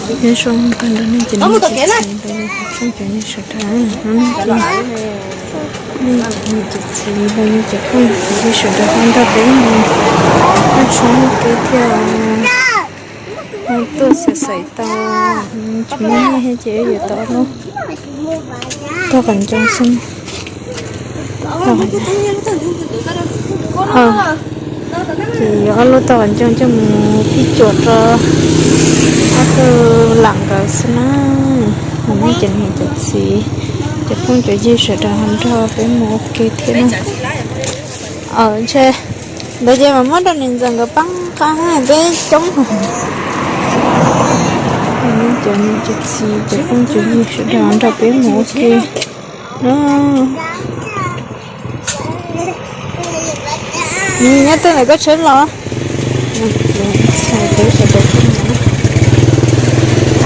Nyob zoo tag nrho nej cov niam cov txiv los yog cov phooj cov ywg sawv daws, nej cov niam cov txiv los yog cov phooj cov ywg sawv daws ho nrog peb mus noj tshoob noj kev thiab. Ho tuaj xav xaiv tau, tsis muaj nyiaj thiab ces yuav tau ob lub tog qas ncoo xwb. Ces yuav ob lub tog qas ncoo coj mus pib cuam rau ob tug lam nkawd xwb na. Ho nej cov niam cov txiv, cov phooj cov ywg sawv daws ho nrog peb mus ua ke thiab na. Ntshe ntawd ces mam muab rau niam ntxawm nkawd pab nqa, peb coob. Cov niam cov txiv, cov phooj cov ywg sawv daws nrog peb mus ua ke no. Nyob twg ntawm koj tshawb los?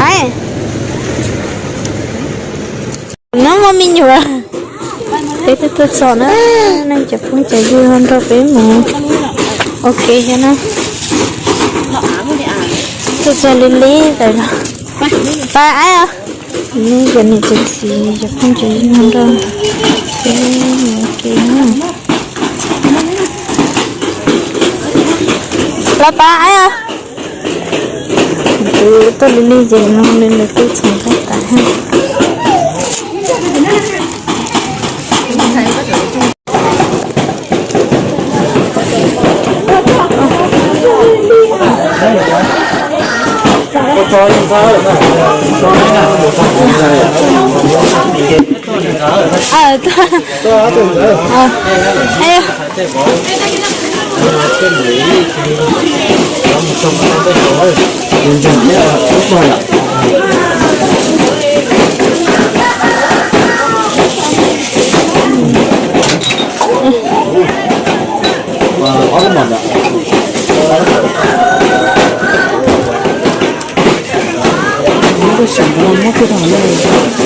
Ai, no muaj me nyuam. Peb twb tuaj txog na, nej cov phooj cov ywg nrog peb mus ua ke thiab na. Tuaj txog li li ntawd los. Pab aib os. Nej cov niam cov txiv, cov phooj cov ywg nrog peb mus ua ke na. Los pab aib os. Kuv tuaj li li ces no li lawv twb txog nqaij tas.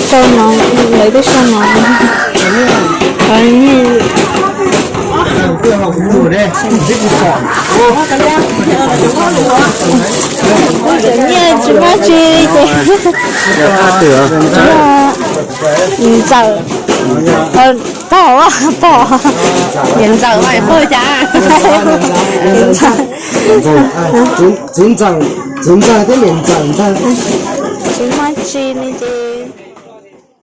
Sau no, lawv twb sau no. Nyiaj tsis muaj tsi li ces ntxawm, pog, pog, niam ntxawm mas pog cas, niam ntxawm, txiv ntxawm, txiv ntxawm thiab niam ntxawm ntxawg, tsis muaj tsi li ces